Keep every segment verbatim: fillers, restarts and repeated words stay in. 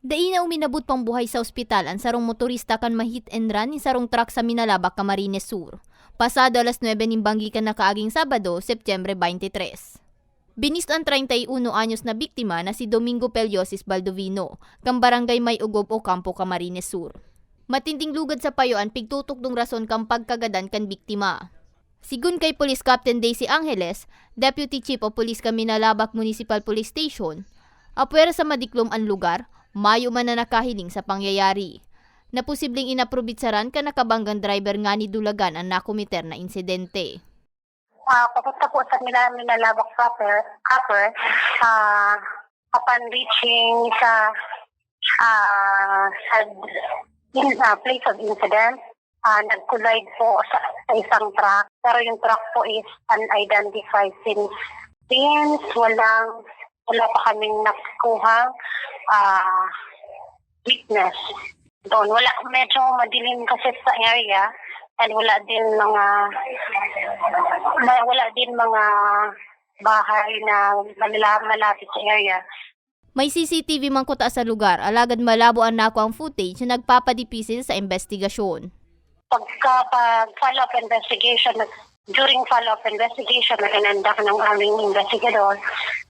Dai na uminabot pang buhay sa ospital an sarong motorista kan ma-hit and run nin sarong truck sa Minalabac, Camarines Sur, pasado alas nuebe nin banggi kan nakaaging Sabado, Setyembre twenty-three. Binis an treinta y uno anyos na biktima na si Domingo Peliosis Baldovino, kan Barangay May Ugob, Ocampo, Camarines Sur. Matinding lugad sa payo an pigtutukdong rason kan pagkagadan kan biktima. Sigun kay Police Captain Daisy Angeles, Deputy Chief of Police kan Minalabac Municipal Police Station, apwera sa madiklom an lugar, mayo man na nakahiling sa pangyayari, na posibleng inaprobitsaran kan nakabanggang driver ngani dulagan an nakomiter na insidente. Ah, papunta po sa Mila-, Minalabac proper, proper, ah, upon reaching sa, ah, sa in-, ah, place of incident, ah, nag-collide po sa, sa isang truck. Pero yung truck po is unidentified since, since walang, wala pa kaming nakuhang, ah, witness. Doon, wala, medyo madilim kasi sa area and wala din mga, ma-, wala din mga bahay na malala-, malapit sa area. May C C T V man kuta sa lugar, alagad malabo an nakuang footage na nagpapadipisil sa imbestigasyon. Pagka, pag follow-up investigation, nag-, during follow-up investigation na kinonduct ng aming investigador,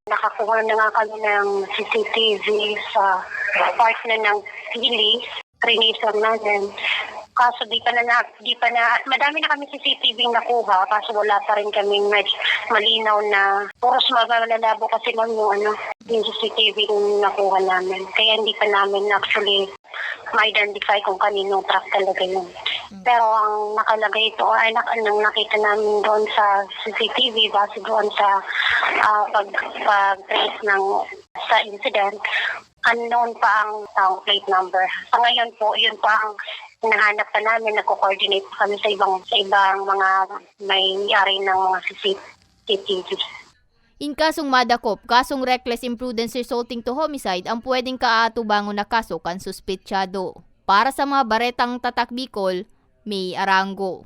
nakakuha na nga kami ng C C T V sa part na ng Pili, Freemason namin. Kaso di pa na, na, di pa na, madami na kami C C T V nakuha, kaso wala pa rin kaming med-, malinaw na, puros mga malabo kasi, ma'am, yung ano, yung C C T V nakuha namin. Kaya hindi pa namin actually ma-identify kung kaninong truck talaga yun. Pero ang nakalagay doon, ay, nak-, ang nakita namin doon sa C C T V, base doon sa, ah, pag, pag-trace ng, sa incident, unknown pa ang, ang plate number. Sa ngayon po, yun pa ang hinahanap pa namin, nagko-coordinate pa kami sa ibang, sa ibang mga may-ari ng mga C C T V. In kasong madakop, kasong reckless imprudence resulting to homicide ang pwedeng kaatubangon na kaso kan suspetsyado. Para sa mga baretang Tatak Bicol, May Arango.